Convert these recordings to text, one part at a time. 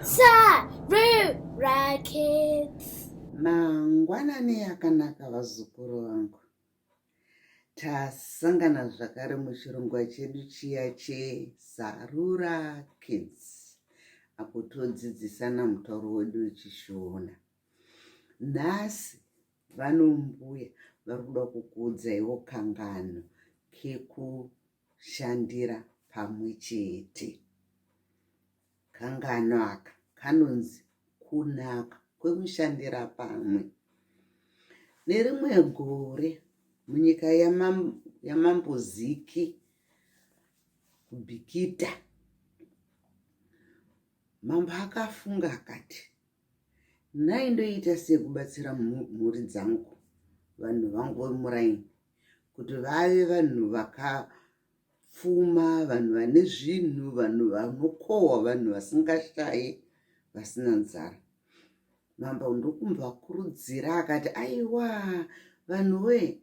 Sarura Kids. Mangwanani akanaka vazukuru vangu. Tasangana zvakare muchirongwa chedu chiya cheSarura Kids apo todzidzisana mutauro wedu wechiShona. Nhasi vanombuya vari kuda kukuudzaiwo kangano kekushandira pamwe chete. Kangano aka kanonzi kunaka kwemushandira pamwe. Nerimwe gore munyika yaMambo Ziki kuBikita, mambo akafunga akati, Nhai ndoita sei kubatsira mhuri dzangu, vanhu vangu vemuraini kuti vave vanhu vaka pfuma, vanhu vane zvinhu, vanhu vanokohwa, vanhu vasingashaye, vasina nzara. Mambo ndokumbovakurudzira akati, aiwa vanhu wee,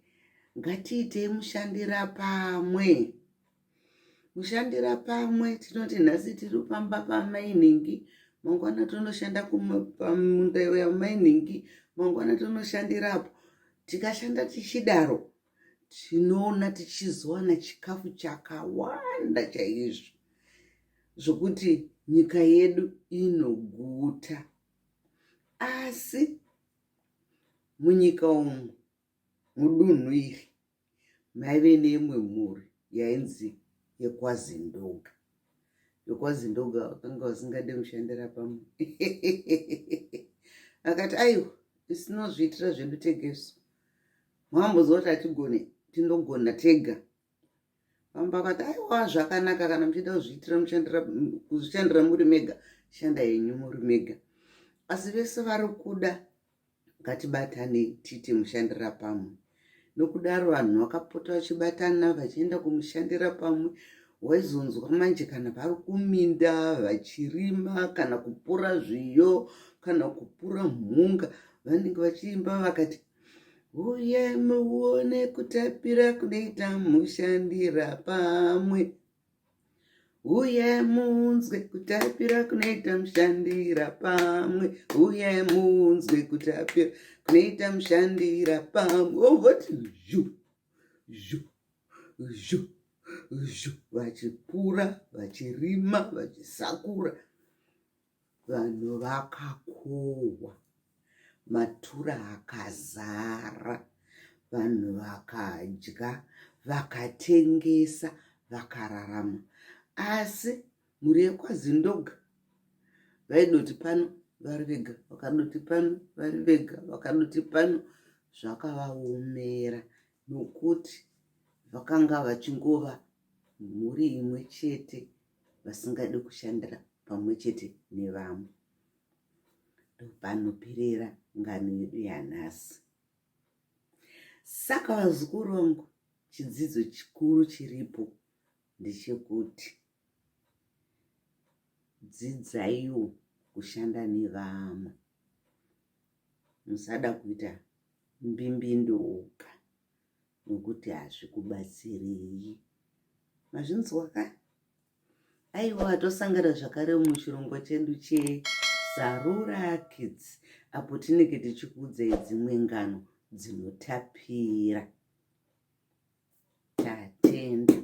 ngatiitei mushandira pamwe. Mushandira pamwe tinoti nhasi tiri pamba pamai nhingi, mangwana tonoshanda pamunda yamai nhingi, mangwana tonoshandirapo. Tikashanda tichidaro tinoona tichizowana chikafu chakawanda chaizvo zvokuti nyika yedu inoguta. Asi munyika umu, mudunhu iri, maive neimwe mhuri yainzi yekwaZindoga. VekwaZindoga vakanga vasingade mushandira pamwe. Vakati aiwa, isu tinozviitira zvedu tega isu. Mwamboziva kuti hatigone tinogona tega. Vamwe vakati aiwa zvakanaka kana muchida kuzviitira mushandira kuzvishandira muri mega shanda henyu muri mega. Asi vese vari kuda ngatibatanei tiite mushandira pamwe. Nokudaro vanhu vakapota vachibatana vachienda kumushandira pamwe waizonzwa manje kana vari kuminda vachirima kana kupura zviyo kana kupura mhunga vanenge vachiimba vakati Huyai muone kutapira kunoita mushandira pamwe. Huyai munzwe kutapira kunoita mushandira pamwe. Huyai munzwe kutapira kunoita mushandira pamwe. Vovoti zhu zhu zhu zhu vachipura vachirima vachisakura. Vanhu vakakohwa, matura akazara, vanhu vakadya, vakatengesa, vakararama. Asi mhuri yekwaZindoga vaidoti pano vari vega, vakadoti pano vari vega, vakadoti pano. Zvakavaomera nokuti vakanga vachingova mhuri imwe chete vasingade kushandira pamwe chete nevamwe. Ndopanoperera ngano yedu yanhasi. Saka vazukuru vangu, chidzidzo chikuru chiripo ndechekuti dzidzaiwo kushanda nevamwe. Musada kuita mbimbindoga nokuti hazvikubatsirei. Mazvinzwa ka? Aiwa tosangana zvakare muchirongwa chedu cheSarura Kids apo tinenge tichikuudzai dzimwe ngano dzinotapira. Tatenda.